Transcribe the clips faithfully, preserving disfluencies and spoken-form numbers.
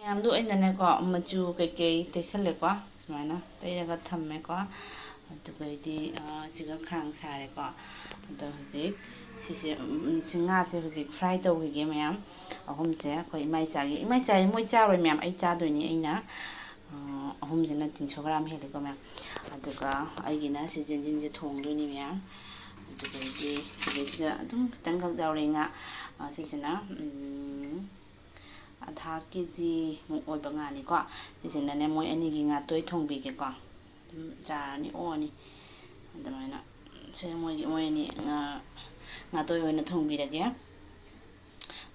ꯃꯌꯥꯝꯗꯣ ꯑꯩꯅꯅꯦꯀꯣ, ꯃꯆꯨ ꯀꯩꯀꯩ ꯇꯩꯁꯜꯂꯦꯀꯣ, ꯁꯨꯃꯥꯏꯅ ꯇꯩꯔꯒ ꯊꯝꯃꯦꯀꯣ꯫ ꯑꯗꯨꯒꯩꯗꯤ, ꯑ, ꯁꯤꯒ ꯈꯥꯡ ꯁꯥꯔꯦꯀꯣ꯫ ꯑꯗꯣ ꯍꯧꯖꯤꯛ ꯁꯤꯁꯦ, ꯎꯝ, ꯁꯤ ꯉꯥꯁꯦ ꯍꯧꯖꯤꯛ fry ꯇꯧꯈꯤꯒꯦ ꯃꯌꯥꯝ꯫ ꯑꯍꯨꯝꯁꯦ ꯑꯩꯈꯣꯏ ꯏꯃꯥ ꯏꯆꯥꯒꯤ, ꯏꯃꯥ ꯏꯆꯥꯒꯤ ꯃꯣꯏ ꯆꯥꯔꯣꯏ ꯃꯌꯥꯝ, ꯑꯩ ꯆꯥꯗꯣꯏꯅꯤ ꯑꯩꯅ꯫ ꯑ, ꯑꯍꯨꯝꯁꯤꯅ ꯇꯤꯟꯁꯣ ꯒ꯭ꯔꯥꯝ ꯍꯦꯜꯂꯦꯀꯣ ꯃꯌꯥꯝ꯫ ꯑꯗꯨꯒ ꯑꯩꯒꯤꯅ ꯁꯤ ꯖꯤꯟꯖꯤꯟꯁꯦ ꯊꯣꯡꯗꯣꯏꯅꯤ ꯃꯌꯥꯝ꯫ ꯑꯗꯨꯗꯒꯤꯗꯤ ꯁꯤꯗꯩꯁꯤꯗ ꯑꯗꯨꯝ ꯈꯤꯇꯪꯈꯛ ꯌꯥꯎꯔꯦ ꯉꯥ꯫ ꯑ, ꯁꯤꯁꯤꯅ, ꯎꯝ, ꯑꯗꯥ ꯀꯦꯖꯤꯃꯨꯛ ꯑꯣꯏꯕ ꯉꯥꯅꯤꯀꯣ꯫ ꯁꯤꯁꯤꯅꯅꯦ ꯃꯣꯏ ꯑꯅꯤꯒꯤ ꯉꯥꯇꯣꯏ ꯊꯣꯡꯕꯤꯒꯦꯀꯣ꯫ ꯑꯗꯨꯝ ꯖꯥꯔ ꯑꯅꯤ ꯑꯣꯛꯑꯅꯤ꯫ ꯑꯗꯨꯃꯥꯏꯅ ꯁꯦ ꯃꯣꯏꯒꯤ, ꯃꯣꯏ ꯑꯅꯤ ꯉꯥ, ꯉꯥꯇꯣꯏ ꯑꯣꯏꯅ ꯊꯣꯡꯕꯤꯔꯒꯦ꯫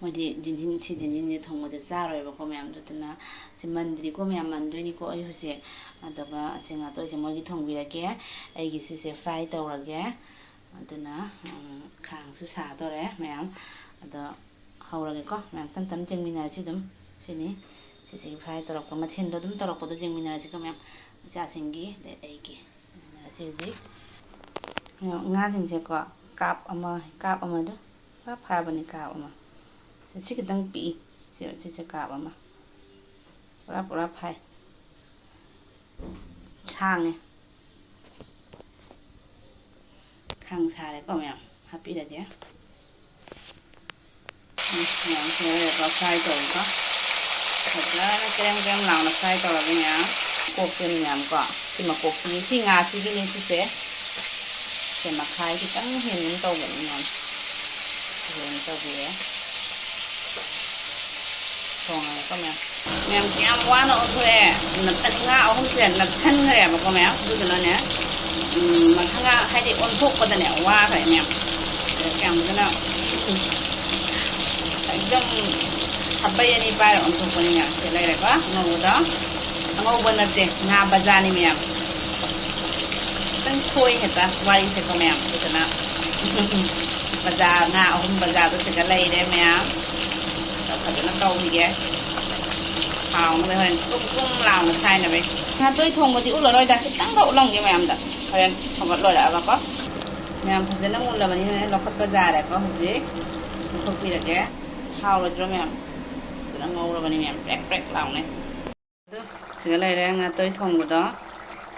ꯃꯣꯏꯗꯤ ꯖꯤꯟꯖꯤꯟ, ꯁꯤ ꯖꯤꯟꯖꯤꯟꯁꯦ ꯊꯣꯡꯕꯁꯦ ꯆꯥꯔꯣꯏꯕꯀꯣ ꯃꯌꯥꯝ꯫ ꯑꯗꯨꯗꯨꯅ ꯁꯤ ꯃꯟꯗ꯭ꯔꯤꯀꯣ ꯃꯌꯥꯝ, ꯃꯟꯗꯣꯏꯅꯤꯀꯣ ꯑꯩ ꯍꯧꯖꯤꯛ꯫ ꯑꯗꯨꯒ ꯑꯁꯤ ꯉꯥꯇꯣꯏꯁꯦ ꯃꯣꯏꯒꯤ ꯊꯣꯡꯕꯤꯔꯒꯦ꯫ ꯑꯩꯒꯤ ꯁꯤꯁꯦ fry ꯇꯧꯔꯒꯦ꯫ ꯑꯗꯨꯅ, ꯎꯝ, ꯈꯥꯡꯁꯨ ꯁꯥꯗꯣꯔꯦ ꯃꯌꯥꯝ꯫ ꯑꯗꯣ ꯍꯧꯔꯒꯦꯀꯣ ꯃꯌꯥꯝ, ꯇꯞ ꯇꯞꯅ ꯆꯦꯡꯃꯤꯟꯅꯔꯁꯤ ꯑꯗꯨꯝ꯫ ꯁꯤꯅꯤ, ꯁꯤꯁꯤꯒꯤ fry ꯇꯧꯔꯛꯄ ꯃꯊꯦꯜꯗꯣ ꯑꯗꯨꯝ ꯇꯧꯔꯛꯄꯗꯣ ꯆꯦꯡꯃꯤꯟꯅꯔꯁꯤꯀꯣ ꯃꯌꯥꯝ, ꯏꯆꯥꯁꯤꯡꯒꯤ ꯑꯗꯩ ꯑꯩꯒꯤ꯫ ꯁꯤ ꯍꯧꯖꯤꯛ ꯉꯥꯁꯤꯡꯁꯦꯀꯣ ꯀꯥꯞ ꯑꯃ, ꯀꯥꯞ ꯑꯃꯗꯣ ꯄꯨꯔꯥ ꯐꯥꯕꯅꯤ, ꯀꯥꯞ ꯑꯃ꯫ ꯁꯤ, ꯁꯤ ꯈꯤꯇꯪ ꯄꯤꯛꯏ꯫ ꯁꯤ, ꯁꯤꯁꯦ ꯀꯥꯞ ꯑꯃ꯫ ꯄꯨꯔꯥ, ꯄꯨꯔꯥ ꯐꯥꯏ꯫ ꯁꯥꯡꯉꯦ꯫ ꯈꯥꯡ ꯁꯥꯔꯦꯀꯣ ꯃꯌꯥꯝ, ꯍꯥꯞꯄꯤꯔꯒꯦ꯫ ꯎꯝ, ꯃꯌꯥꯝ ꯁꯤ ꯂꯩꯔꯒ fry ꯇꯧꯔꯒ ꯐꯖꯅ ꯀꯦꯔꯦꯝ ꯀꯦꯔꯦꯝ ꯂꯥꯎꯅ fry ꯇꯧꯔꯒꯦ ꯃꯌꯥꯝ꯫ ꯀꯣꯛꯇꯣꯏꯅꯤ ꯃꯌꯥꯝ ꯀꯣ꯫ ꯁꯤ ꯃꯀꯣꯛꯁꯤꯒꯤ, ꯁꯤ ꯉꯥꯁꯤꯒꯤꯅꯦ ꯁꯤꯁꯦ꯫ ꯁꯦ ꯃꯈꯥꯏ ꯈꯤꯇꯪ ꯍꯦꯟꯅ ꯑꯗꯨꯝ ꯇꯧꯕꯅꯤ ꯃꯌꯥꯝ꯫ ꯐꯖꯅ ꯇꯧꯕꯤꯔꯦ꯫ ꯊꯣꯡꯉꯒꯦꯀꯣ ꯃꯌꯥꯝ꯫ ꯃꯌꯥꯝ ꯀꯌꯥꯝ ꯋꯥꯅ ꯑꯣꯟꯊꯣꯛꯑꯦ꯫ ꯅꯞꯁꯟ-, ꯉꯥ ꯑꯍꯨꯝꯁꯦ ꯅꯞꯁꯟꯈ꯭ꯔꯦꯕꯀꯣ ꯃꯌꯥꯝ꯫ ꯑꯗꯨꯗꯨꯅꯅꯦ, ꯎꯝ, ꯃꯊꯪ ꯉꯥ ꯍꯥꯏꯗꯤ ꯑꯣꯟꯊꯣꯛꯄꯗꯅꯦ ꯋꯥꯈ꯭ꯔꯦ ꯃꯌꯥꯝ꯫ ꯀꯌꯥꯝ ꯐꯖꯅ ꯑꯦꯛꯗꯝ ꯈꯥꯕꯩ ꯑꯅꯤ ꯄꯥꯏꯔ ꯑꯣꯟꯊꯣꯛꯄꯅꯤ ꯃꯌꯥꯝ꯫ ꯁꯤ ꯂꯩꯔꯦꯀꯣ ꯑꯉꯧꯕꯗꯣ꯫ ꯑꯉꯧꯕ ꯅꯠꯇꯦ, ꯉꯥ ꯕꯖꯥꯔꯅꯤ ꯃꯌꯥꯝ꯫ ꯈꯤꯇꯪ ꯈꯣꯏ ꯍꯦꯛꯇ ꯋꯥꯔꯤꯁꯦꯀꯣ ꯃꯌꯥꯝ꯫ ꯑꯗꯨꯗꯨꯅ ꯕꯖꯥꯔ, ꯉꯥ ꯑꯍꯨꯝ ꯕꯖꯥꯔꯗ ꯁꯤꯗ ꯂꯩꯔꯦ ꯃꯌꯥꯝ꯫ ꯑꯗꯣ ꯐꯖꯅ ꯇꯧꯈꯤꯒꯦ꯫ ꯍꯥꯎꯅꯕ ꯍꯣꯔꯦꯟ ꯀ꯭ꯔꯨꯝ ꯀ꯭ꯔꯨꯝ ꯂꯥꯎꯅ ꯁꯥꯏꯅꯕ꯫ ꯉꯥꯇꯣꯏ ꯊꯣꯡꯕꯗꯤ ꯎꯠꯂꯔꯣꯏꯗ, ꯈꯤꯇꯪꯒ ꯎꯠꯂꯝꯒꯦ ꯃꯌꯥꯝꯗ꯫ ꯍꯣꯔꯦꯟ ꯊꯣꯡꯒꯠ ꯂꯣꯏꯔꯛꯑꯒꯀꯣ꯫ ꯃꯌꯥꯝ ꯐꯖꯅ ꯃꯨꯜꯂꯕꯅꯤꯅꯅꯦ ꯂꯧꯈꯠꯄ ꯌꯥꯔꯦꯀꯣ ꯍꯧꯖꯤꯛ꯫ ꯂꯧꯊꯣꯛꯄꯤꯔꯒꯦ꯫ ꯍꯥꯎꯔꯣꯏꯗ꯭ꯔꯣ ꯃꯌꯥꯝ? ꯁꯨꯝ ꯉꯧꯔꯕꯅꯤ ꯃꯌꯥꯝ, ꯄ꯭ꯔꯦꯛ ꯄ꯭ꯔꯦꯛ ꯂꯥꯎꯅ꯫ ꯑꯗꯨ ꯁꯤꯗ ꯂꯩꯔꯦ ꯉꯥꯇꯣꯏ ꯊꯣꯡꯕꯗꯣ꯫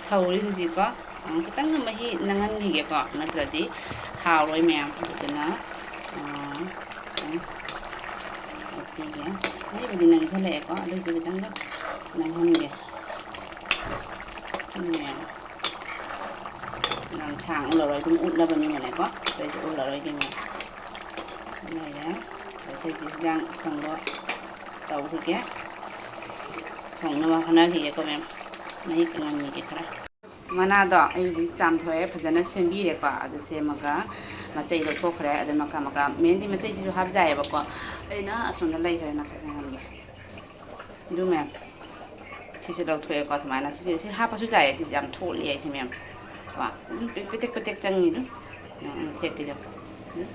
ꯁꯧꯔꯤ ꯍꯧꯖꯤꯛꯀꯣ꯫ ꯑꯃꯨꯛ ꯈꯤꯇꯪ ꯃꯍꯤ ꯅꯪꯍꯟꯈꯤꯒꯦꯀꯣ, ꯅꯠꯇ꯭ꯔꯗꯤ ꯍꯥꯎꯔꯣꯏ ꯃꯌꯥꯝ꯫ ꯑꯗꯨꯗꯨꯅ, ꯑꯥ, ꯈꯤꯇꯪ ꯑꯣꯠꯄꯤꯒꯦ꯫ ꯃꯍꯤꯕꯨꯗꯤ ꯅꯪꯁꯜꯂꯛꯑꯦꯀꯣ, ꯑꯗꯨꯏꯁꯨ ꯈꯤꯇꯪꯒ ꯅꯪꯍꯟꯒꯦ꯫ ꯁꯤꯅꯦ꯫ ꯌꯥꯝ ꯁꯥꯡ ꯎꯠꯂꯔꯣꯏ, ꯑꯗꯨꯝ ꯎꯠꯂꯕꯅꯤꯅꯅꯦꯀꯣ꯫ ꯑꯇꯩꯁꯨ ꯎꯠꯂꯔꯣꯏꯒꯦ ꯃꯌꯥꯝ꯫ ꯂꯩꯔꯦ꯫ ꯑꯇꯩꯁꯨ ꯍꯤꯟꯖꯥꯡ ꯑꯀꯪꯕ ꯇꯧꯈꯤꯒꯦ꯫ ꯊꯣꯡꯅꯕ ꯍꯣꯠꯅꯈꯤꯒꯦꯀꯣ ꯃꯌꯥꯝ꯫ ꯃꯍꯤ ꯀꯪꯍꯟꯈꯤꯒꯦ ꯈꯔ꯫ ꯃꯅꯥꯗꯣ ꯑꯩ ꯍꯧꯖꯤꯛ ꯆꯥꯝꯊꯣꯛꯑꯦ, ꯐꯖꯅ ꯁꯦꯝꯕꯤꯔꯦꯀꯣ꯫ ꯑꯗꯨ ꯁꯦꯝꯃꯒ ꯃꯆꯩ ꯂꯧꯊꯣꯛꯈ꯭ꯔꯦ꯫ ꯑꯗꯨ ꯃꯀꯥ ꯃꯀꯥ, ꯃꯦꯟꯗꯤ ꯃꯆꯩꯁꯤꯁꯨ ꯍꯥꯞꯖꯥꯏꯌꯦꯕꯀꯣ꯫ ꯑꯩꯅ ꯑꯁꯣꯝꯗ ꯂꯩꯈ꯭ꯔꯦ, ꯅꯥꯀꯠ ꯁꯦꯡꯍꯟꯒꯦ꯫ ꯑꯗꯨ ꯃꯌꯥꯝ ꯁꯤꯁꯦ ꯂꯧꯊꯣꯛꯑꯦꯀꯣ꯫ ꯁꯨꯃꯥꯏꯅ ꯁꯤꯁꯦ, ꯁꯤ ꯍꯥꯞꯄꯁꯨ ꯌꯥꯏꯌꯦ, ꯁꯤꯁꯦ ꯌꯥꯝ ꯊꯣꯠꯂꯤ ꯍꯥꯏꯁꯦ ꯃꯌꯥꯝ꯫ ꯀꯣ ꯑꯗꯨꯝ ꯄꯤ-, ꯄꯤꯇꯦꯛ ꯄꯤꯇꯦꯛ ꯆꯪꯉꯤ ꯑꯗꯨꯝ꯫ ꯎꯝ, ꯎꯝ, ꯊꯦꯛꯀꯤꯗꯣ꯫ ꯎꯝ꯫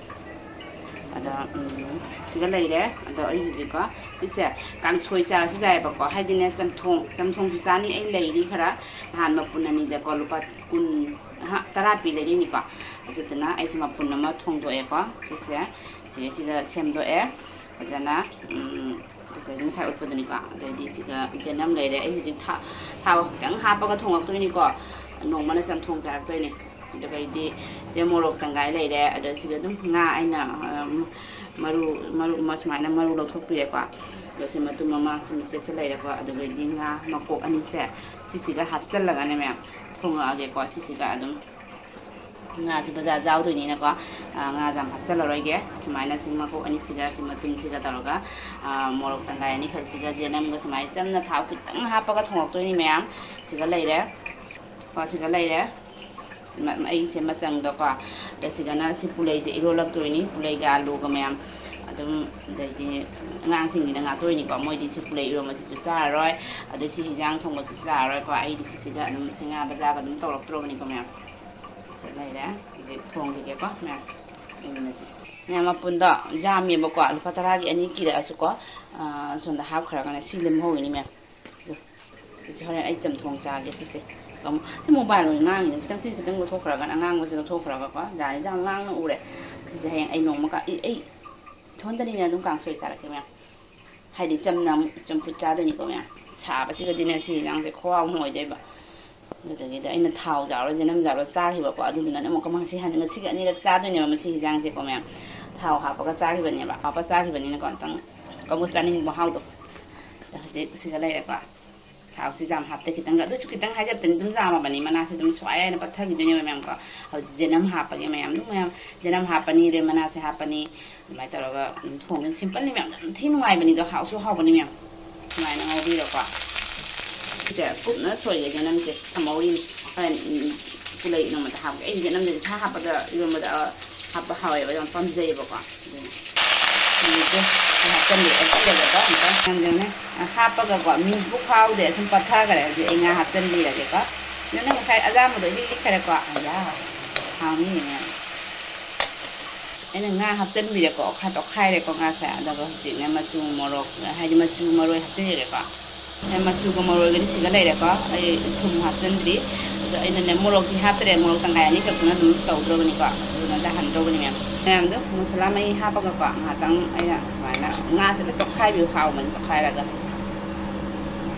ꯑꯗꯣ, ꯎꯝ, ꯁꯤꯒ ꯂꯩꯔꯦ꯫ ꯑꯗꯣ ꯑꯩ ꯍꯧꯖꯤꯛꯀꯣ ꯁꯤꯁꯦ ꯀꯥꯡꯁꯣꯏ ꯆꯥꯔꯁꯨ ꯌꯥꯏꯌꯦꯕꯀꯣ꯫ ꯍꯥꯏꯗꯤꯅꯦ, ꯆꯝꯊꯣꯡ, ꯆꯝꯊꯣꯡꯁꯨ ꯆꯥꯅꯤ꯫ ꯑꯩ ꯂꯩꯔꯤ ꯈꯔ, ꯅꯍꯥꯟ ꯃꯄꯨꯟ ꯑꯅꯤꯗꯀꯣ ꯂꯨꯄꯥ ꯀꯨꯟ, ꯑꯍ, ꯇꯔꯥ ꯄꯤ ꯂꯩꯔꯤꯅꯤꯀꯣ꯫ ꯑꯗꯨꯗꯨꯅ ꯑꯩꯁꯦ ꯃꯄꯨꯟ ꯑꯃ ꯊꯣꯡꯗꯣꯛꯑꯦꯀꯣ꯫ ꯁꯤꯁꯦ ꯁꯤꯒ, ꯁꯤꯒ ꯁꯦꯝꯗꯣꯛꯑꯦ ꯐꯖꯅ꯫ ꯎꯝ, ꯑꯩꯈꯣꯏꯒꯤ ꯉꯁꯥꯏ ꯎꯠꯄꯗꯨꯅꯤꯀꯣ꯫ ꯑꯗꯩꯗꯤ ꯁꯤꯒ ꯆꯦꯅꯝ ꯂꯩꯔꯦ꯫ ꯑꯩ ꯍꯧꯖꯤꯛ ꯊꯥ-, ꯊꯥꯎ ꯈꯤꯇꯪ ꯍꯥꯞꯄꯒ ꯊꯣꯡꯉꯛꯇꯣꯏꯅꯤꯀꯣ꯫ ꯅꯣꯡꯃꯅ ꯆꯝꯊꯣꯡ ꯆꯥꯔꯛꯇꯣꯏꯅꯤ꯫ ꯑꯗꯨꯒꯩꯗꯤ ꯁꯦ ꯃꯣꯔꯣꯛ ꯇꯪꯒꯥꯏ ꯂꯩꯔꯦ꯫ ꯑꯗ ꯁꯤꯒ ꯑꯗꯨꯝ ꯉꯥ ꯑꯩꯅ, ꯑ, ꯃꯔꯨ, ꯃꯔꯨ ꯑꯃ ꯁꯨꯃꯥꯏꯅ ꯃꯔꯨ ꯂꯧꯊꯣꯛꯄꯤꯔꯦꯀꯣ꯫ ꯑꯗꯣ ꯁꯤ ꯃꯇꯨꯝ ꯑꯃ ꯁꯤ ꯃꯆꯦꯠꯁꯦ ꯂꯩꯔꯦꯀꯣ꯫ ꯑꯗꯨꯒꯩꯗꯤ ꯉꯥ ꯃꯀꯣꯛ ꯑꯅꯤꯁꯦ ꯁꯤꯁꯤꯒ ꯍꯥꯞꯆꯜꯂꯒꯅꯦ ꯃꯌꯥꯝ ꯊꯣꯡꯉꯛꯑꯒꯦꯀꯣ꯫ ꯁꯤꯁꯤꯒ ꯑꯗꯨꯝ ꯉꯥꯁꯨ ꯕꯖꯥꯔ ꯌꯥꯎꯗꯣꯏꯅꯤꯅꯀꯣ꯫ ꯑ, ꯉꯥꯁꯦ ꯌꯥꯝ ꯍꯥꯞꯆꯜꯂꯔꯣꯏꯒꯦ꯫ ꯁꯨꯃꯥꯏꯅ ꯁꯤ ꯃꯀꯣꯛ ꯑꯅꯤꯁꯤꯒ ꯁꯤ ꯃꯇꯨꯝꯁꯤꯒ ꯇꯧꯔꯒ, ꯑ, ꯃꯣꯔꯣꯛ ꯇꯪꯒꯥꯏ ꯑꯅꯤꯈꯛꯁꯤꯒ ꯖꯦꯅꯝꯒ ꯁꯨꯃꯥꯏꯅ ꯆꯝꯅ ꯊꯥꯎ ꯈꯤꯇꯪ ꯍꯥꯞꯄꯒ ꯊꯣꯡꯉꯛꯇꯣꯏꯅꯤ ꯃꯌꯥꯝ꯫ ꯁꯤꯒ ꯂꯩꯔꯦ꯫ ꯀꯣ, ꯁꯤꯒ ꯂꯩꯔꯦ꯫ ꯃ-, ꯑꯩꯁꯦ ꯃꯆꯪꯗꯣꯀꯣ꯫ ꯑꯗ ꯁꯤꯒꯅ ꯁꯤ ꯄꯨꯂꯩꯁꯦ ꯏꯔꯣꯜꯂꯛꯇꯣꯏꯅꯤ꯫ ꯄꯨꯂꯩꯒ ꯑꯂꯨꯒ ꯃꯌꯥꯝ꯫ ꯑꯗꯨꯝ, ꯑꯗꯩꯗꯤ ꯑꯉꯥꯡꯁꯤꯡꯒꯤꯅ ꯉꯥꯛꯇ ꯑꯣꯏꯅꯤꯀꯣ꯫ ꯃꯣꯏꯗꯤ ꯁꯤ ꯄꯨꯂꯩ ꯏꯔꯣꯟꯕꯁꯤꯁꯨ ꯆꯥꯔꯔꯣꯏ꯫ ꯑꯗꯩ ꯁꯤ ꯍꯤꯟꯖꯥꯡ ꯊꯣꯡꯕꯁꯨ ꯆꯥꯔꯔꯣꯏꯀꯣ꯫ ꯑꯩꯗꯤ ꯁꯤꯁꯤꯒ ꯑꯗꯨꯝ ꯁꯤ ꯉꯥ ꯕꯖꯥꯔꯒ ꯑꯗꯨꯝ ꯇꯧꯔꯛꯇ꯭ꯔꯣꯕꯅꯤꯀꯣ ꯃꯌꯥꯝ꯫ ꯁꯤ ꯂꯩꯔꯦ꯫ ꯍꯧꯖꯤꯛ ꯊꯣꯡꯈꯤꯒꯦꯀꯣ ꯃꯌꯥꯝ꯫ ꯌꯦꯡꯃꯤꯟꯅꯁꯤ꯫ ꯃꯌꯥꯝ ꯃꯄꯨꯟꯗꯣ ꯌꯥꯝꯃꯦꯕꯀꯣ꯫ ꯂꯨꯄꯥ ꯇꯔꯥꯒꯤ ꯑꯅꯤ ꯀꯤꯔꯛꯑꯁꯨꯀꯣ, ꯑ, ꯁꯣꯝꯗ ꯍꯥꯞꯈ꯭ꯔꯒꯅ ꯁꯤ ꯂꯦꯝꯍꯧꯔꯤꯅꯤ ꯃꯌꯥꯝ꯫ ꯑꯗꯨ, ꯁꯤꯁꯦ ꯍꯣꯔꯦꯟ ꯑꯩ ꯆꯝꯊꯣꯡ ꯆꯥꯒꯦ ꯁꯤꯁꯦ꯫ ꯀꯃ-, ꯁꯤ mobile ꯑꯣꯏꯅ ꯉꯥꯡꯉꯤꯅꯦ꯫ ꯈꯤꯇꯪ, ꯁꯤ ꯈꯤꯇꯪ ꯂꯧꯊꯣꯛꯈ꯭ꯔꯒꯅ, ꯑꯉꯥꯡꯕꯁꯦ ꯂꯧꯊꯣꯛꯈ꯭ꯔꯒꯀꯣ꯫ ꯌꯥꯔꯦ, ꯌꯥꯝ ꯉꯥꯡꯅ ꯎꯔꯦ꯫ ꯁꯤꯁꯦ ꯍꯌꯦꯡ ꯑꯩ ꯅꯣꯡꯃ ꯀ-, ꯑꯩ, ꯑꯩ ꯏꯊꯣꯟꯗꯅꯤꯅ ꯑꯗꯨꯝ ꯀꯥꯡꯁꯣꯏ ꯆꯥꯔꯛꯀꯦ ꯃꯌꯥꯝ꯫ ꯍꯥꯏꯗꯤ ꯆꯝꯅ ꯑꯃꯨꯛ ꯆꯝꯐꯨꯠ ꯆꯥꯗꯣꯏꯅꯤꯀꯣ ꯃꯌꯥꯝ꯫ ꯁꯥꯕꯁꯤꯒꯗꯤꯅꯦ ꯁꯤ ꯍꯤꯟꯖꯥꯡꯁꯦ ꯈꯨꯍꯥꯎ ꯑꯃ ꯑꯣꯏꯗꯣꯏꯕ꯫ ꯑꯗꯨꯗꯒꯤꯗꯤ ꯑꯩꯅ ꯊꯥꯎ ꯌꯥꯎꯔ ꯖꯅꯝ ꯌꯥꯎꯔ ꯆꯥꯈꯤꯕꯀꯣ, ꯑꯗꯨꯗꯨꯅꯅꯦ ꯑꯃꯨꯛꯀ ꯃꯁꯤ ꯍꯟ-, ꯉꯁꯤꯒꯤ ꯑꯅꯤꯔꯛ ꯆꯥꯗꯣꯏꯅꯦꯕ ꯃꯁꯤ ꯍꯤꯟꯖꯥꯡꯁꯦꯀꯣ ꯃꯌꯥꯝ꯫ ꯊꯥꯎ ꯍꯥꯞꯄꯒ ꯆꯥꯈꯤꯕꯅꯦꯕ, ꯍꯥꯞꯄ ꯆꯥꯈꯤꯕꯅꯤꯅꯀꯣ ꯑꯝꯇꯪ ꯀꯕꯣꯛ ꯆꯥꯅꯤꯡꯕ ꯃꯍꯥꯎꯗꯣ꯫ ꯑꯗꯣ ꯍꯧꯖꯤꯛ ꯁꯤꯒ ꯂꯩꯔꯦꯀꯣ꯫ ꯊꯥꯎꯁꯤ ꯌꯥꯝ ꯍꯥꯞꯇꯦ, ꯈꯤꯇꯪꯒ, ꯑꯗꯨꯁꯨ ꯈꯤꯇꯪ ꯍꯥꯏꯖꯕꯇꯅꯤ, ꯑꯗꯨꯝ ꯌꯥꯝꯃꯕꯅꯤ, ꯃꯅꯥꯁꯦ ꯑꯗꯨꯝ ꯁ꯭ꯋꯥꯏ ꯍꯥꯏꯅ ꯄꯠꯊꯈꯤꯗꯣꯏꯅꯦꯕ ꯃꯌꯥꯝꯀꯣ꯫ ꯍꯧꯖꯤꯛ ꯖꯅꯝ ꯍꯥꯞꯄꯒꯦ ꯃꯌꯥꯝ, ꯑꯗꯨꯝ ꯃꯌꯥꯝ ꯖꯅꯝ ꯍꯥꯞꯄꯅꯤ, ꯑꯗꯩ ꯃꯅꯥꯁꯦ ꯍꯥꯞꯄꯅꯤ, ꯑꯗꯨꯃꯥꯏꯅ ꯇꯧꯔꯒ ꯑꯗꯨꯝ ꯊꯣꯡꯉꯦ꯫ ꯁꯤꯝꯄꯜꯅꯤ ꯃꯌꯥꯝ, ꯌꯥꯝ ꯊꯤ ꯅꯨꯡꯉꯥꯏꯕꯅꯤꯗꯣ, ꯍꯥꯎꯁꯨ ꯍꯥꯎꯕꯅꯤ ꯃꯌꯥꯝ꯫ ꯁꯨꯃꯥꯏꯅ ꯉꯧꯕꯤꯔꯣꯀꯣ꯫ ꯁꯤꯁꯦ ꯀꯨꯞꯅ ꯁꯣꯏꯒꯦ ꯖꯅꯝꯁꯦ ꯊꯝꯍꯧꯔꯤꯅꯤ꯫ ꯍꯣꯔꯦꯟ, ꯎꯝ, ꯄꯨꯂꯩ ꯅꯣꯡꯃꯗ ꯍꯥꯞꯄꯒꯦ꯫ ꯑꯩ ꯖꯅꯝꯁꯦ ꯁꯥ ꯍꯥꯞꯄꯗ, ꯏꯔꯣꯟꯕꯗ, ꯑ, ꯍꯥꯞꯄ ꯍꯥꯎꯋꯦꯕ, ꯌꯥꯝ ꯄꯥꯝꯖꯩꯌꯦꯕꯀꯣ꯫ ꯑꯗꯨꯅ ꯃꯤꯁꯦ ꯍꯥꯞꯆꯤꯟꯕꯤꯔꯒ ꯑꯝꯇ ꯌꯦꯡꯉꯨꯅꯦ꯫ ꯍꯥꯞꯄꯒꯀꯣ, ꯃꯤꯁꯄꯨ ꯐꯥꯎꯗꯦ, ꯁꯨꯝ ꯄꯠꯊꯈ꯭ꯔꯦ꯫ ꯍꯧꯖꯤꯛ ꯑꯩ ꯉꯥ ꯍꯥꯞꯆꯤꯟꯕꯤꯔꯒꯦꯀꯣ꯫ ꯑꯗꯨꯅ ꯉꯁꯥꯏ ꯑꯖꯥꯝꯕꯗꯣ ꯏꯂꯤꯛ ꯂꯤꯛꯈ꯭ꯔꯦꯀꯣ꯫ ꯑꯌꯥ, ꯍꯥꯎꯅꯤꯅꯦ꯫ ꯑꯩꯅ ꯉꯥ ꯍꯥꯞꯆꯤꯟꯕꯤꯔꯦꯀꯣ, ꯑꯣꯠꯈꯥꯏ ꯇꯣꯠꯈꯥꯏꯔꯦꯀꯣ ꯉꯥꯁꯦ꯫ ꯑꯗꯨꯒ ꯍꯧꯖꯤꯛꯅꯦ ꯃꯆꯨ ꯃꯣꯔꯣꯛ, ꯍꯥꯏꯗꯤ ꯃꯆꯨ ꯃꯔꯣꯏ ꯍꯥꯞꯆꯤꯟꯖꯔꯦꯀꯣ꯫ ꯑꯩ ꯃꯆꯨꯒ ꯃꯔꯣꯏꯒꯗꯤ ꯁꯤꯗ ꯂꯩꯔꯦꯀꯣ꯫ ꯑꯩ ꯊꯨꯝ ꯍꯥꯞꯆꯤꯟꯗ꯭ꯔꯤ꯫ ꯑꯗꯣ ꯑꯩꯅꯅꯦ ꯃꯣꯔꯣꯛꯇꯤ ꯍꯥꯞꯇ꯭ꯔꯦ, ꯃꯣꯔꯣꯛ ꯇꯪꯈꯥꯏ ꯑꯅꯤꯈꯛꯇꯅ ꯑꯗꯨꯝ ꯇꯧꯗ꯭ꯔꯕꯅꯤꯀꯣ꯫ ꯑꯗꯨꯅ ꯇꯥꯍꯟꯗ꯭ꯔꯕꯅꯤ ꯃꯌꯥꯝ꯫ ꯃꯌꯥꯝꯗꯣ ꯃꯁꯥꯂꯥ ꯃꯍꯤ ꯍꯥꯞꯄꯒꯀꯣ, ꯉꯥꯏꯍꯥꯛꯇꯪ ꯑꯩꯅ ꯁꯨꯃꯥꯏꯅ ꯉꯥꯁꯦ ꯂꯣꯏ ꯇꯣꯠꯈꯥꯏꯕꯤꯌꯨ, ꯍꯥꯎꯕꯅꯤ ꯇꯣꯠꯈꯥꯏꯔꯒ꯫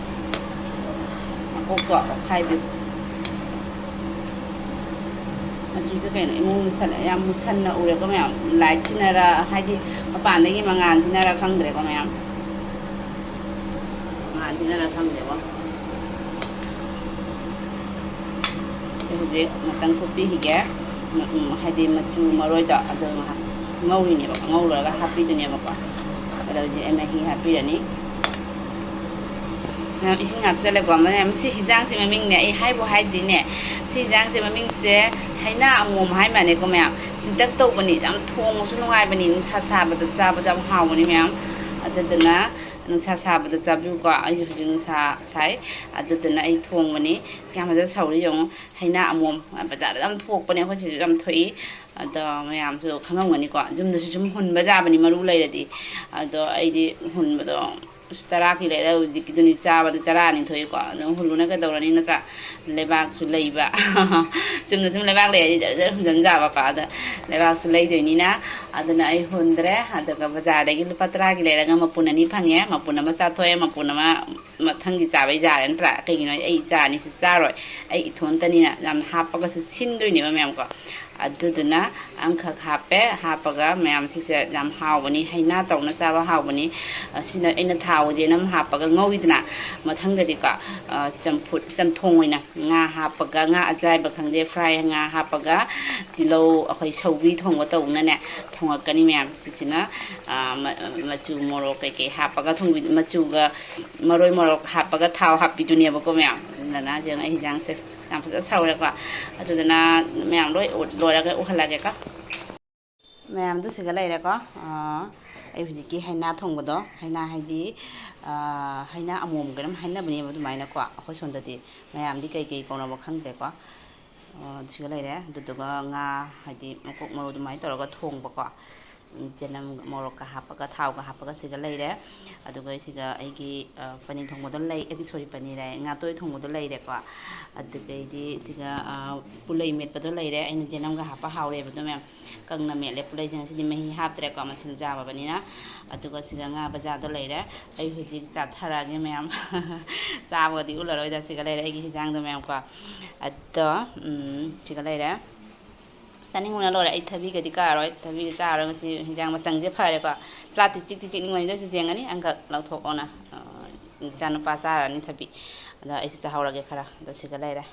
ꯃꯀꯣꯛꯇꯣ ꯇꯣꯠꯈꯥꯏꯕꯤꯌꯨ꯫ ꯃꯆꯨꯁꯦ ꯀꯩꯅꯣ, ꯏꯃꯨꯡ ꯃꯨꯁꯜꯂꯦ, ꯌꯥꯝ ꯃꯨꯁꯟꯅ ꯎꯔꯦꯀꯣ ꯃꯌꯥꯝ꯫ ꯂꯥꯏꯠꯁꯤꯅꯔ, ꯍꯥꯏꯗꯤ ꯃꯄꯥꯟꯗꯒꯤ ꯃꯉꯥꯜꯁꯤꯅꯔ ꯈꯪꯗ꯭ꯔꯦꯀꯣ ꯃꯌꯥꯝ꯫ ꯃꯉꯥꯜꯁꯤꯅꯔ ꯈꯪꯗꯦꯀꯣ꯫ ꯁꯤ ꯍꯧꯖꯤꯛ ꯉꯥꯛꯇꯪ ꯐꯨꯠꯄꯤꯈꯤꯒꯦ꯫ ꯎꯝ, ꯎꯝ, ꯍꯥꯏꯗꯤ ꯃꯆꯨ ꯃꯔꯣꯏꯗꯣ ꯑꯗꯨ ꯉꯥꯏꯍꯥꯛ ꯉꯧꯔꯤꯅꯦꯕ, ꯉꯧꯔꯒ ꯍꯥꯞꯄꯤꯗꯣꯏꯅꯦꯕꯀꯣ꯫ ꯑꯗꯣ ꯍꯧꯖꯤꯛ ꯑꯩ ꯃꯍꯤ ꯍꯥꯞꯄꯤꯔꯅꯤ꯫ ꯃꯌꯥꯝ ꯏꯁꯤꯡ ꯍꯥꯞꯆꯜꯂꯦꯀꯣ꯫ ꯃꯌꯥꯝ ꯁꯤ ꯍꯤꯟꯖꯥꯡꯁꯦ ꯃꯃꯤꯡꯅꯦ ꯑꯩ ꯍꯥꯏꯕꯨ ꯍꯥꯏꯗ꯭ꯔꯤꯅꯦ꯫ ꯁꯤ ꯍꯤꯟꯖꯥꯡꯁꯦ ꯃꯃꯤꯡꯁꯦ ꯍꯩꯅꯥ ꯑꯃꯣꯝ ꯍꯥꯏ ꯃꯥꯜꯂꯦꯀꯣ ꯃꯌꯥꯝ꯫ ꯁꯤꯟꯇꯛ ꯇꯧꯕꯅꯤ, ꯌꯥꯝ ꯊꯣꯡꯉꯁꯨ ꯅꯨꯡꯉꯥꯏꯕꯅꯤ, ꯅꯨꯡꯁꯥ ꯁꯥꯕꯗ ꯆꯥꯕꯗ ꯌꯥꯝ ꯍꯥꯎꯕꯅꯤ ꯃꯌꯥꯝ꯫ ꯑꯗꯨꯗꯨꯅ ꯅꯨꯡꯁꯥ ꯁꯥꯕꯗ ꯆꯥꯕꯤꯌꯨꯀꯣ꯫ ꯑꯩꯁꯨ ꯍꯧꯖꯤꯛ ꯅꯨꯡꯁꯥ ꯁꯥꯏ, ꯑꯗꯨꯗꯨꯅ ꯑꯩ ꯊꯣꯡꯕꯅꯤ꯫ ꯀꯌꯥꯝ ꯐꯖꯅ ꯁꯧꯔꯤ ꯌꯦꯡꯉꯨ꯫ ꯍꯩꯅꯥ ꯑꯃꯣꯝ ꯕꯖꯥꯔꯗ ꯌꯥꯝ ꯊꯣꯛꯄꯅꯦ, ꯑꯩꯈꯣꯏ ꯁꯤꯗꯁꯨ ꯌꯥꯝ ꯊꯣꯛꯏ꯫ ꯑꯗꯣ ꯃꯌꯥꯝꯁꯨ ꯈꯪꯉꯝꯒꯅꯤꯀꯣ, ꯌꯨꯝꯗꯁꯨ ꯁꯨꯝ ꯍꯨꯟꯕ ꯌꯥꯕꯅꯤ ꯃꯔꯨ ꯂꯩꯔꯗꯤ꯫ ꯑꯗꯣ ꯑꯩꯗꯤ ꯍꯨꯟꯕꯗꯣ ꯇꯔꯥꯒꯤ ꯂꯩꯔꯦ ꯍꯧꯖꯤꯛꯀꯤꯗꯨꯅꯤ ꯆꯥꯕꯗ ꯆꯔꯥ ꯑꯅꯤ ꯊꯣꯛꯏꯀꯣ꯫ ꯑꯗꯨꯝ ꯍꯨꯜꯂꯨꯅ ꯀꯩꯗꯧꯔꯅꯤ ꯅꯠꯇ꯭ꯔꯥ? ꯂꯩꯕꯥꯛꯁꯨ ꯂꯩꯕ꯫ ꯆꯨꯝꯅ ꯁꯨꯝ ꯂꯩꯕꯥꯛ ꯂꯩꯔꯗꯤ ꯖꯔ ꯖꯔ ꯍꯨꯟꯖꯟ ꯌꯥꯕꯀꯣ꯫ ꯑꯗ ꯂꯩꯕꯥꯛꯁꯨ ꯂꯩꯗꯣꯏꯅꯤꯅ꯫ ꯑꯗꯨꯅ ꯑꯩ ꯍꯨꯟꯗ꯭ꯔꯦ꯫ ꯑꯗꯨꯒ ꯕꯖꯥꯔꯗꯒꯤ ꯂꯨꯄꯥ ꯇꯔꯥꯒꯤ ꯂꯩꯔꯒ ꯃꯄꯨꯟ ꯑꯅꯤ ꯐꯪꯉꯦ꯫ ꯃꯄꯨꯟ ꯑꯃ ꯆꯥꯊꯣꯛꯑꯦ, ꯃꯄꯨꯟ ꯑꯃ ꯃꯊꯪꯒꯤ ꯆꯥꯕꯩ ꯌꯥꯔꯦ ꯅꯠꯇ꯭ꯔꯥ? ꯀꯩꯒꯤꯅꯣ ꯍꯥꯏꯗꯤ ꯑꯩ ꯏꯆꯥ ꯑꯅꯤꯁꯤ ꯆꯥꯔꯣꯏ꯫ ꯑꯩ ꯏꯊꯣꯟꯇꯅꯤꯅ ꯌꯥꯝ ꯍꯥꯞꯄꯒꯁꯨ ꯁꯤꯟꯗꯣꯏꯅꯦꯕ ꯃꯌꯥꯝꯀꯣ꯫ ꯑꯗꯨꯗꯨꯅ ꯑꯃꯈꯛ ꯍꯥꯞꯄꯦ꯫ ꯍꯥꯞꯄꯒ ꯃꯌꯥꯝꯁꯤꯁꯦ ꯌꯥꯝ ꯍꯥꯎꯕꯅꯤ, ꯍꯩꯅꯥ ꯇꯧꯅ ꯆꯥꯕ ꯍꯥꯎꯕꯅꯤ꯫ ꯑꯁꯤꯅ ꯑꯩꯅ ꯊꯥꯎꯁꯦ ꯑꯗꯨꯝ ꯍꯥꯞꯄꯒ ꯉꯧꯋꯤꯗꯅ꯫ ꯃꯊꯪꯗꯗꯤꯀꯣ, ꯑ, ꯆꯝꯐꯨꯠ, ꯆꯝꯊꯣꯡ ꯑꯣꯏꯅ ꯉꯥ ꯍꯥꯞꯄꯒ, ꯉꯥ ꯑꯖꯥꯏꯕ ꯈꯪꯗꯦ, ꯐ꯭ꯔꯥꯏ ꯉꯥ ꯍꯥꯞꯄꯒ, ꯇꯤꯜꯍꯧ, ꯑꯩꯈꯣꯏ ꯁꯧꯒ꯭ꯔꯤ ꯊꯣꯡꯕ ꯇꯧꯅꯅꯦ ꯊꯣꯡꯉꯛꯀꯅꯤ ꯃꯌꯥꯝ꯫ ꯁꯤꯁꯤꯅ, ꯑ, ꯃ-, ꯃꯆꯨ ꯃꯣꯔꯣꯛ ꯀꯩꯀꯩ ꯍꯥꯞꯄꯒ ꯊꯣꯡꯕꯤ-, ꯃꯆꯨꯒ ꯃꯔꯣꯏ ꯃꯣꯔꯣꯛ ꯍꯥꯞꯄꯒ ꯊꯥꯎ ꯍꯥꯞꯄꯤꯗꯨꯅꯦꯕꯀꯣ ꯃꯌꯥꯝ꯫ ꯑꯗꯨꯅ ꯌꯦꯡꯉꯣ ꯑꯩ ꯍꯤꯟꯖꯥꯡꯁꯦ ꯌꯥꯝ ꯐꯖꯅ ꯁꯧꯔꯦꯀꯣ꯫ ꯑꯗꯨꯗꯨꯅ ꯃꯌꯥꯝ ꯂꯣꯏ ꯎ-, ꯂꯣꯏꯔꯒ ꯎꯍꯜꯂꯒꯦꯀꯣ꯫ ꯃꯌꯥꯝꯗꯨ ꯁꯤꯒ ꯂꯩꯔꯦꯀꯣ꯫ ꯑꯥ, ꯑꯩ ꯍꯧꯖꯤꯛꯀꯤ ꯍꯩꯅꯥ ꯊꯣꯡꯕꯗꯣ, ꯍꯩꯅꯥ ꯍꯥꯏꯗꯤ, ꯑꯥ, ꯍꯩꯅꯥ ꯑꯃꯣꯝ ꯀꯩꯅꯣꯝ ꯍꯥꯏꯅꯕꯅꯦꯕ ꯑꯗꯨꯃꯥꯏꯅꯀꯣ꯫ ꯑꯩꯈꯣꯏ ꯁꯣꯝꯗꯗꯤ ꯃꯌꯥꯝꯗꯤ ꯀꯩ ꯀꯩ ꯀꯧꯅꯕ ꯈꯪꯗ꯭ꯔꯦꯀꯣ꯫ ꯑꯥ, ꯁꯤꯒ ꯂꯩꯔꯦ꯫ ꯑꯗꯨꯗꯨꯒ ꯉꯥ, ꯍꯥꯏꯗꯤ ꯃꯀꯣꯛ ꯃꯔꯨ ꯑꯗꯨꯃꯥꯏꯅ ꯇꯧꯔꯒ ꯊꯣꯡꯕꯀꯣ꯫ ꯎꯝ, ꯆꯅꯝ, ꯃꯣꯔꯣꯛꯀ ꯍꯥꯞꯄꯒ, ꯊꯥꯎꯒ ꯍꯥꯞꯄꯒ ꯁꯤꯒ ꯂꯩꯔꯦ꯫ ꯑꯗꯨꯒ ꯁꯤꯒ ꯑꯩꯒꯤ, ꯑ, ꯄꯅꯤꯔ ꯊꯣꯡꯕꯗꯣ ꯂꯩ, ꯑꯩꯒꯤ, ꯁꯣꯔꯤ, ꯄꯅꯤꯔ ꯍꯥꯏ, ꯉꯥꯇꯣꯏ ꯊꯣꯡꯕꯗꯣ ꯂꯩꯔꯦꯀꯣ꯫ ꯑꯗꯨꯗꯩꯗꯤ ꯁꯤꯒ, ꯑ, ꯄꯨꯂꯩ ꯃꯦꯠꯄꯗꯣ ꯂꯩꯔꯦ꯫ ꯑꯩꯅ ꯆꯅꯝꯒ ꯍꯥꯞꯄ ꯍꯥꯎꯔꯦꯕ ꯑꯗꯣ ꯃꯌꯥꯝ꯫ ꯀꯪꯅ ꯃꯦꯠꯂꯦ ꯄꯨꯂꯩꯁꯦ ꯉꯁꯤꯗꯤ, ꯃꯍꯤ ꯍꯥꯞꯇ꯭ꯔꯦꯀꯣ, ꯃꯊꯦꯜ ꯌꯥꯝꯃꯕꯅꯤꯅ꯫ ꯑꯗꯨꯒ ꯁꯤꯒ ꯉꯥ ꯕꯖꯥꯔꯗꯣ ꯂꯩꯔꯦ꯫ ꯑꯩ ꯍꯧꯖꯤꯛ ꯆꯥꯊꯔꯛꯑꯒꯦ ꯃꯌꯥꯝ꯫ ꯆꯥꯕꯒꯗꯤ ꯎꯠꯂꯔꯣꯏꯗ꯫ ꯁꯤꯒ ꯂꯩꯔꯦ ꯑꯩꯒꯤ ꯍꯤꯟꯖꯥꯡꯗꯣ ꯃꯌꯥꯝꯀꯣ꯫ ꯑꯗꯣ, ꯎꯝ, ꯁꯤꯒ ꯂꯩꯔꯦ꯫ ꯆꯥꯅꯤꯡꯕꯅ ꯂꯣꯏꯔꯦ꯫ ꯑꯩ ꯊꯕꯤꯒꯗꯤ ꯀꯛꯑꯔꯣꯏ, ꯊꯕꯤꯒ ꯆꯥꯔꯔꯣꯏ꯫ ꯉꯁꯤ ꯍꯤꯟꯖꯥꯡ ꯃꯆꯪꯁꯦ ꯐꯔꯦꯀꯣ꯫ ꯆꯥꯛꯇꯤ ꯆꯤꯛꯇꯤ ꯆꯤꯛꯅꯤꯡꯕꯅꯤ, ꯑꯗꯨ ꯑꯣꯏꯁꯨ ꯌꯦꯡꯉꯅꯤ ꯑꯪꯀ ꯂꯧꯊꯣꯛꯑꯣꯅ꯫ ꯑ, ꯏꯆꯥꯅꯨꯄꯥ ꯆꯥꯔꯅꯤ ꯊꯕꯤ꯫ ꯑꯗꯣ ꯑꯩꯁꯨ ꯆꯥꯍꯧꯔꯒꯦ ꯈꯔ꯫ ꯑꯗꯣ ꯁꯤꯒ ꯂꯩꯔꯦ꯫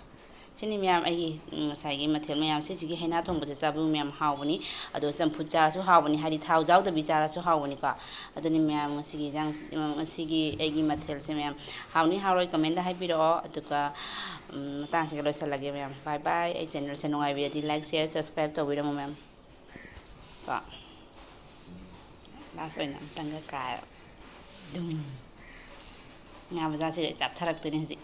ꯁꯤꯅꯤ ꯃꯌꯥꯝ ꯑꯩꯒꯤ, ꯎꯝ, ꯉꯁꯥꯏꯒꯤ ꯃꯊꯦꯜ ꯃꯌꯥꯝꯁꯦ꯫ ꯁꯤꯒꯤ ꯍꯩꯅꯥ ꯊꯣꯡꯕꯁꯦ ꯆꯥꯕꯤꯌꯨ ꯃꯌꯥꯝ, ꯍꯥꯎꯕꯅꯤ꯫ ꯑꯗꯣ ꯆꯝꯐꯨꯠ ꯆꯥꯔꯁꯨ ꯍꯥꯎꯕꯅꯤ, ꯍꯥꯏꯗꯤ ꯊꯥꯎ ꯌꯥꯎꯗꯕꯤ ꯆꯥꯔꯁꯨ ꯍꯥꯎꯕꯅꯤꯀꯣ꯫ ꯑꯗꯨꯅꯤ ꯃꯌꯥꯝ ꯉꯁꯤꯒꯤ ꯏꯟꯖꯥꯡ, ꯉꯁꯤꯒꯤ ꯑꯩꯒꯤ ꯃꯊꯦꯜꯁꯦ ꯃꯌꯥꯝ꯫ ꯍꯥꯎꯅꯤ ꯍꯥꯎꯔꯣꯏ comment ꯍꯥꯏꯕꯤꯔꯛꯑꯣ꯫ ꯑꯗꯨꯒ, ꯎꯝ, ꯃꯇꯥꯡꯁꯤꯒ ꯂꯣꯏꯁꯤꯜꯂꯒꯦ ꯃꯌꯥꯝ꯫ Bye bye꯫ ꯑꯩ channelꯁꯦ ꯅꯨꯡꯉꯥꯏꯕꯤꯔꯗꯤ like, share, subscribe ꯇꯧꯕꯤꯔꯝꯃꯣ ꯃꯌꯥꯝ꯫ ꯀꯣ꯫ Last ꯑꯣꯏꯅ ꯑꯝꯇꯪꯒ ꯀꯥꯏꯔꯣ꯫ ꯗꯨꯝ꯫ ꯉꯥ ꯃꯆꯥꯁꯦ ꯆꯥꯊꯔꯛꯇꯣꯏꯅꯦ ꯍꯧꯖꯤꯛ꯫